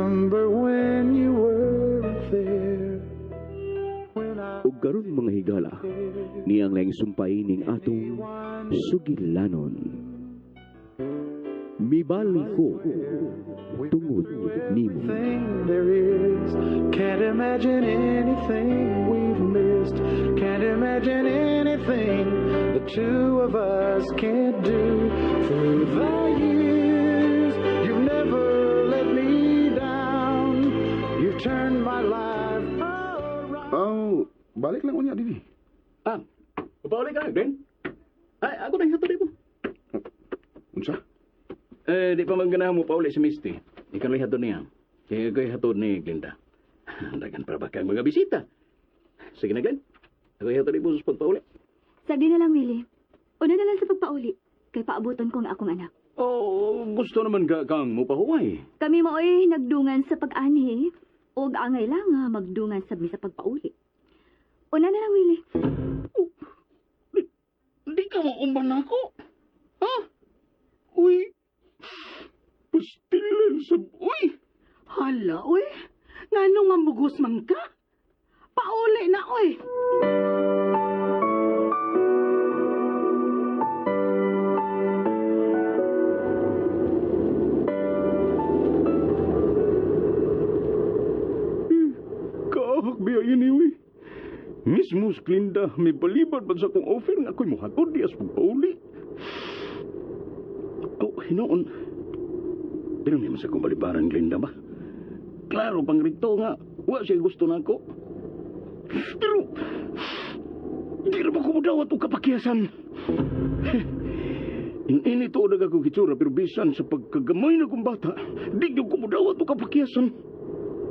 Remember when you weren't there. When I Ug karon, mga higala, niyang laing sumpay ning atong sugilanon. Mibali ko tungod nimo. Everything there is. Can't imagine anything we've missed. Can't imagine anything the two of us can't do. Through the years, you've never let me down. You've turned my life around. Oh, balik lang unya dinhi. Ah, pauli ka, Glenn? Ay, ako na ihatod mo. Unsa? Eh, di pa man ganahan mo pauli si Misty. Ikaw lang ihatod niya. Kaya ako ihatod ni Glinda. Dagan para ba kang mga bisita? Sige na, Glenn. Ako ihatod mo sa pagpauli. Sagdi na lang, Willie. Una na lang sa pagpauli. Kay paabuton ko ang akong anak. Oh, gusto naman ka kang mupahuway. Kami maoy nagdungan sa pag-anhi. Og angay lang nga magdungan sa mi sa pagpauli. Una na lang, Willie. Di ka mo umban ako. Ha? Uy. Pastilan sa... Uy! Hala, uy. Ngano nga mugos man ka? Pauli na, uy. Kaahak biya yun eh, uy. Mismo si Glinda, may balibad ba sa akong offer nga ako'y muhatod di as pagpauli. Oh, hinoon. Pero may mas akong balibaran, Glinda ba? Klaro pang rito nga, wa siya gusto na ako. Pero, di ra ba ko mudawat og kapakiyasan? Ini to na akong hitsura, pero bisan sa pagkagamay na kong bata, di gyud ko mudawat og kapakiyasan.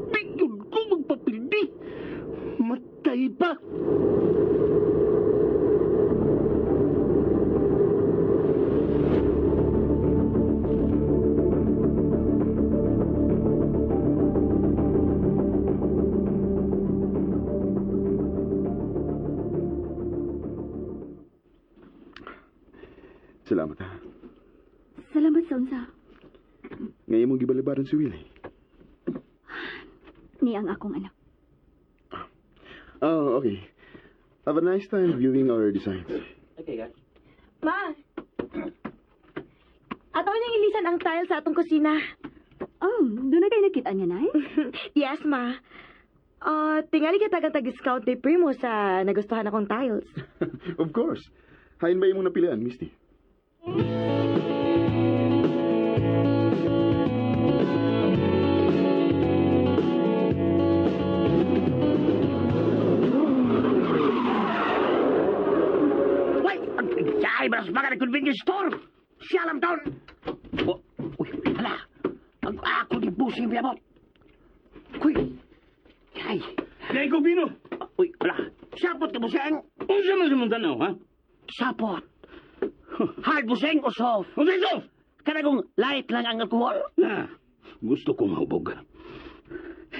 Di gyud ko magpapildi. Matay pa. Salamat ha. Salamat sa unsa. Ngayon mong gibalibaran si Willie. Ni ang akong anak. Oh, okay. Have a nice time viewing our designs. Okay, guys. Ma! Ato niyang ilisan ang tile sa atong kusina. Oh, doon na kayo nakita niya, Nay? Yes, ma. Tingali ka tagang tag-discount ni Primo sa nagustuhan akong tiles. Of course. Hain ba imong napilian, Misty? Wait! Ay, mas mga convenience store! Siya lang taon! Oh, uy, hala! Ang ako ni Busing Biyabot! Kuy! Ay! Kaya ko bino. Uy, hala! Sapot ka, Buseng! Unsa man sa mong tanaw, ha? Sapot! Hard, Buseng, o soft? Unsa soft? Kanagong light lang ang alkohol? Ah, gusto kong mahubog.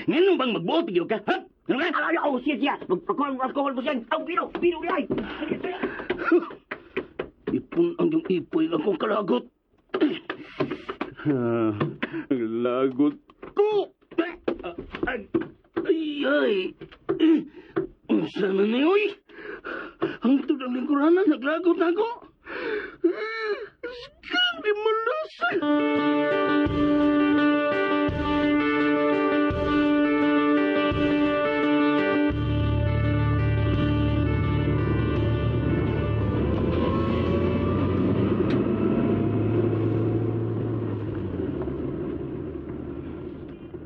Ngano bang magbuot gyud ka, ha? Ano ka? Ay, oh, siya, siya! Magpakol alkohol, Buseng! Aw, bino! Bino, ay! Ipon ang yung ipoy lang kong kalagot. Ah, ang lagot ko! Ay, ay, ay. Eh, unsa man ni, oy? Ang tudang lingkuranan, naglagot na ako. Eh, Skang di malas.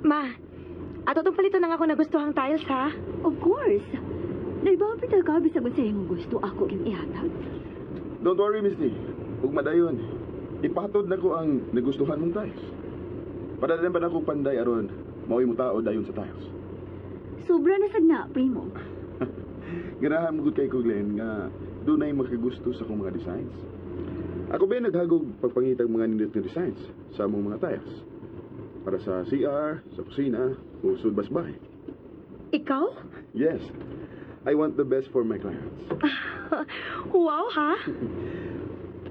Ma, ato tong paliton ang ako nagustuhang tiles, ha? Of course. Naibawapit ka bisag unsa imong gusto ako yung ihatag. Don't worry, Misty. Ug madayon. Ipatod na ko ang nagustuhan mong tiles. Padadala pa na akong panday aron mao'y mo tao dayon sa tiles. Sobra na sagna, primo. Ganahan mo gud kay ko, Glenn, nga dunay makagusto sa akong mga designs. Ako ba naghagog pagpangitag mga nindot nga designs sa among mga tiles? Para sa CR, sa kusina, o sulod basbahe. Ikaw? Yes. I want the best for my clients. Wow, ha?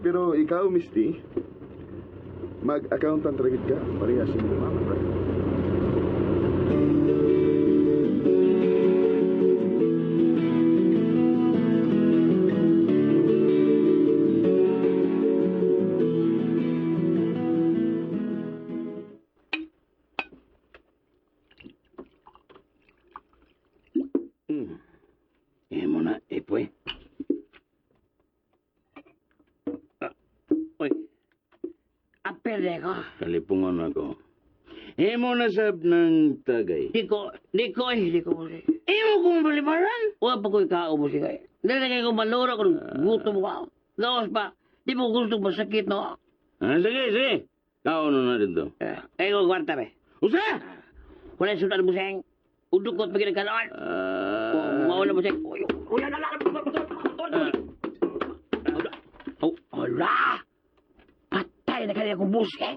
Pero ikaw, Misty, mag-accountant ra gid ka. Parehas sa imong mama, right? Imo na, ipoy. Uy, Apel ko. kalipungon ako. Imo na sab ng tagay. Di ko, eh, di ko busing. Imo kong balibaran? Wa pa ko'y kaubos eh. Dali na kayo kong balura kung gutom ko. Gawas pa, di mo gusto masakit no. Ah, sige, sige. Kaon na dito. Eh, ko kwarta be. Usa! Wala sudan busing. Udukot pa ginagkalaan. Ah, Mawala busing. Uy, uy, ala, ala, ala, Oh, ala! Patay na kaya akong busing.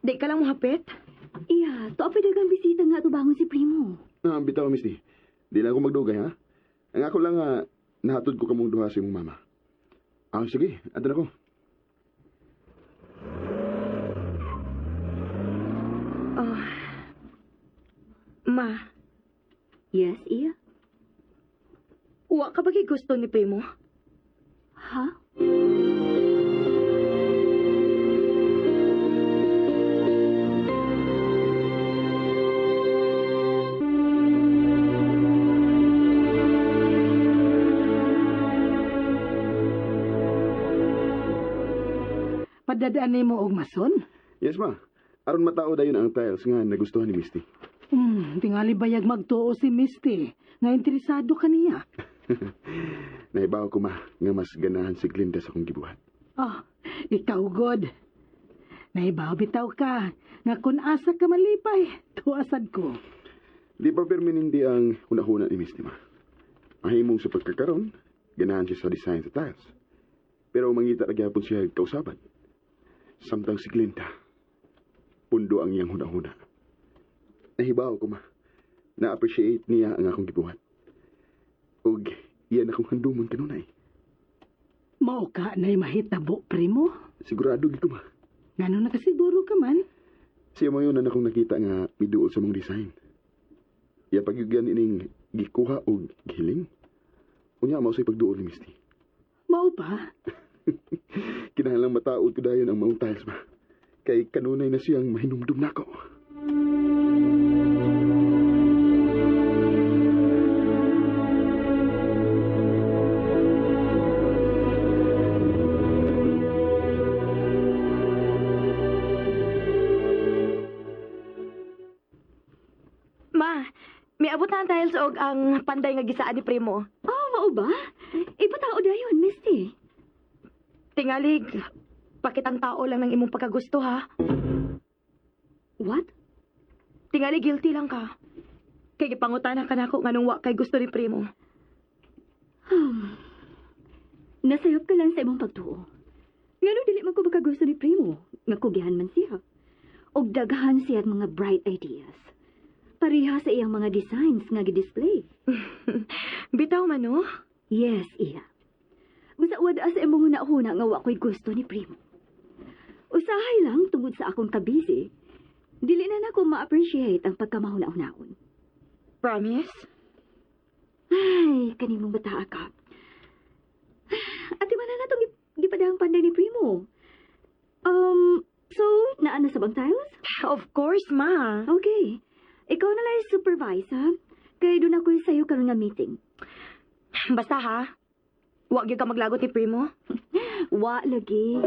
Di ka lang mohapit? Iya, to apay dagang bisita nga tubangon si Primo. Ah, bitaw, Misty. Di lang ako magdugay, ha? Ang ako lang, nahatod ko kamong duha sa imong mama. Ah, sige. Adto na ko. Oh. Ma, Yes, iya. wa ka ba kay gusto ni Primo? Ha? Padadaan mo og mason? Yes, ma. Aron matao dayon ang tiles nga nagustuhan ni Misty. Tingali bayag magtuo si Misty nga interesado ka niya. Nahibaw ko, ma, nga mas ganahan si Glinda sa akong gibuhat. Oh, ikaw god. Nahibaw bitaw ka nga kun asa ka malipay, tuasad ko. Di pa permanente ang hunahuna ni Misty, ma. Mahimong sa pagkakaroon, ganahan siya sa design sa tiles. Pero mangita ra gyapon siya kausaban. Samtang si Glinda, pundo ang iyang hunahuna. Nahibaw ko, ma. Na-appreciate niya ang akong gibuhat. Ug iyan akong handumon kanunay. Mao ka na'y mahitabo, Primo. Sigurado gid ko, ma. Ngano nakasiguro ka man? Siya mo yun na akong nakita nga miduol sa mong design. Iya pagyugyan ining gikuha og gihiling. Unya mao say pagduol ni Misty. Mao ba? Kinahanglang mataod ko dayon ang maong tiles ma. Kay kanunay na siyang mahinumdum nako. Ma, miabot na ang tiles og ang panday nga gisaan ni Primo. Oh, mao ba? Ipatao dayon, Misty. Tingalig, pakitang tao lang ng imong pagkagusto ha. What? Tingali guilty lang ka. Kay gipangutana ka nako nganong wa kay gusto ni Primo. Nasayop ka lang sa imong pagtuo. Ngano dili man ko makagusto ni Primo, nga kugihan man siya. Og daghan siya mga bright ideas. Pareha sa iyang mga designs nga gi-display. Bitaw man no? Yes, iya. Basta wada sa imong huna-huna nga wa ko'y gusto ni Primo. Usahay lang tungod sa akong kabisi, dili na nako ma-appreciate ang pagkamahuna-hunaon. Promise? Ay, kanimong bata ka. Ate man na natong gipadahang panday ni Primo. So, naa na sa bang tiles? Of course, ma. Okay. Ikaw na lang yung supervise, ha? Kaya doon ako sa'yo karon nga meeting. Basta ha. Wa gyud ka maglagot ni Primo. Wa lagi.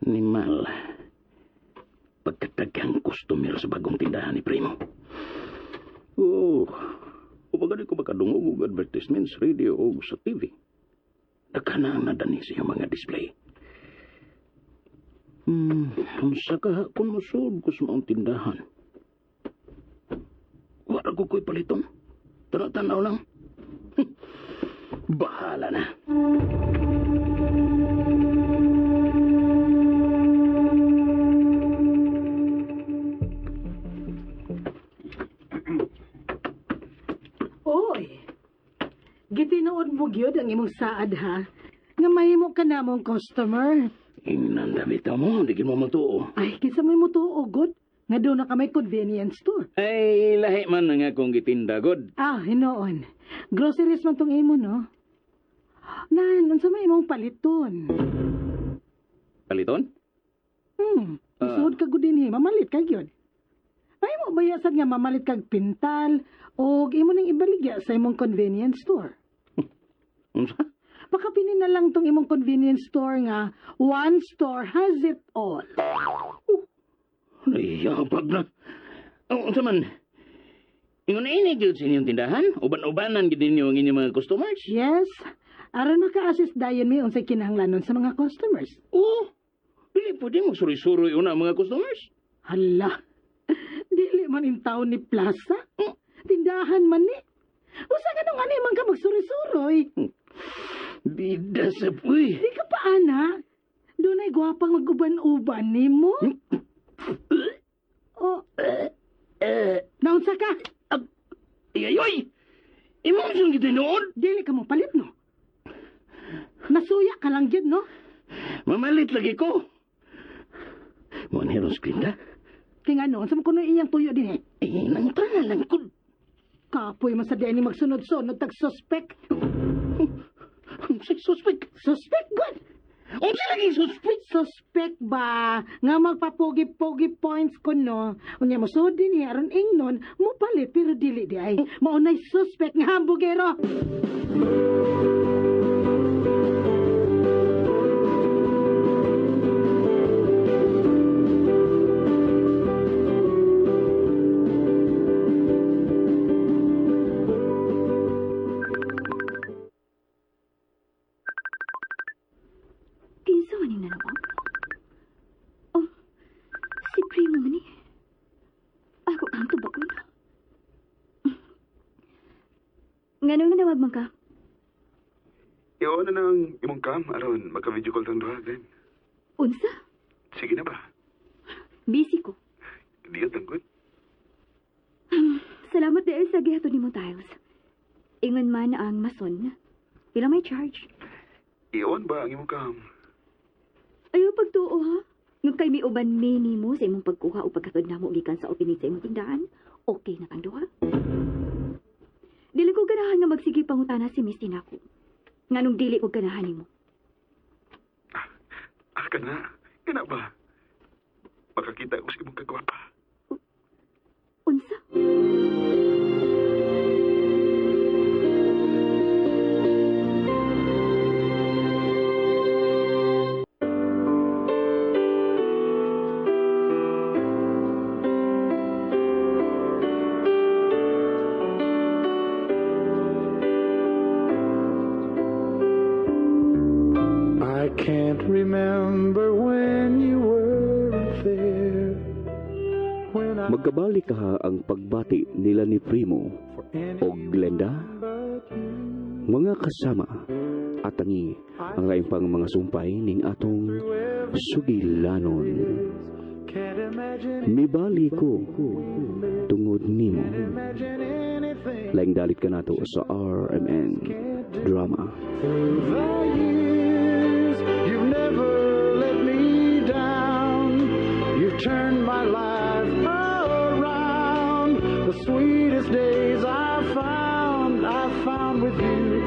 Ni Mal. Pagkatagang customer sa bagong tindahan ni Primo. Oh, upagani ko makadungog og advertisements, radio o sa TV. Daghan na ang nadani sa iyang mga display. Unsa ka kung mosud ko sa maong tindahan. Wala ko ko'y paliton. Tara, tanaw lang. Bahala na. Oy. Gitinuod mo gyud ang imong saad ha. Nga mahimo ka na mong customer. Ingnan bitaw mo, di mo matuo. Ay, kinsa may mutuo gud nga doon na ka may convenience store. Ay, lahi man ang akong gitinda, god. Ah, hinoon. Groceries man tong imo, no? Nan, unsa may imong paliton? Paliton? Isuod ka gud dinhi, mamalit ka gyud. Ay mo bayasan nga mamalit kag pintal og imo ning ibaligya sa imong convenience store. Unsa? Pakapinin na lang tong imong convenience store nga one store has it all. Ay, yabag na. Oh, unsa man? Ingon ini gyud sa inyong tindahan? Uban-ubanan gyud ninyo ang inyong mga customers? Yes. Aron maka-assist dayon mi unsay kinahanglanon sa mga customers. Oo. Dili pwede magsuroy-suroy una ang mga customers. Hala. Dili man in town ni Plaza. Tindahan man ni. Usa ka nung ani man ka magsuroy-suroy. Bida sa puy. Di ka pa ana. Doon ay gwapang mag-uban-uban nimo. Oh, naunsa ka? Ay, ay, ay! Imo man siyang gitinuod? Dili ka mo palit no. Nasuya ka lang gyud no. Mamalit lagi ko. Mo ni ros Glinda. Kay ngano, unsa man kuno iyang tuyo din eh. Eh, nangtana lang ko. Kapoy man sa di ni magsunod-sunod tag suspect. Ang suspect. Suspect good. Unsa lagi suspect? Suspect ba nga magpapogi-pogi points ko no. Unya mo sud din aron ingnon mo palit pero dili di ay. Maunay suspect nga hambugero. Kinsa man yung nanawag? Oh, si Primo man ni. Ako ang tubagon. Nganong nanawag man ka? Iwan na nang imong cam aron maka-video call tang duha, Glenn. Unsa? Sige na ba? Busy ko. Di yun tanggod. Salamat dahil sa gihatod nimo tiles. Ingon man ang mason. Pila may charge? Iwan ba ang imong cam? Ayaw pagtuo ha. Nga kay mi uban mi nimo sa imong pagkuha o paghatod namo gikan sa opening sa imong tindahan, okay na kang duha. Dili ko ganahan nga magsige pangutana si Misty nako. Nganong dili ko ganahan nimo. Ah, kana. Kana ba? Makakita ko sa imong kagwapa. Unsa? I can't remember when you weren't there. When I Magkabalik ka ang pagbati nila ni Primo for o Glenda, but you. mga kasama at tangi ang laing pang mga sumpay ning atong sugilanon. Can't imagine Mibali ko tungod nimo. imagine anything Laing dalit ka nato sa RMN Drama. through the years. You've never let me down. You've turned my life around. The sweetest days I found with you.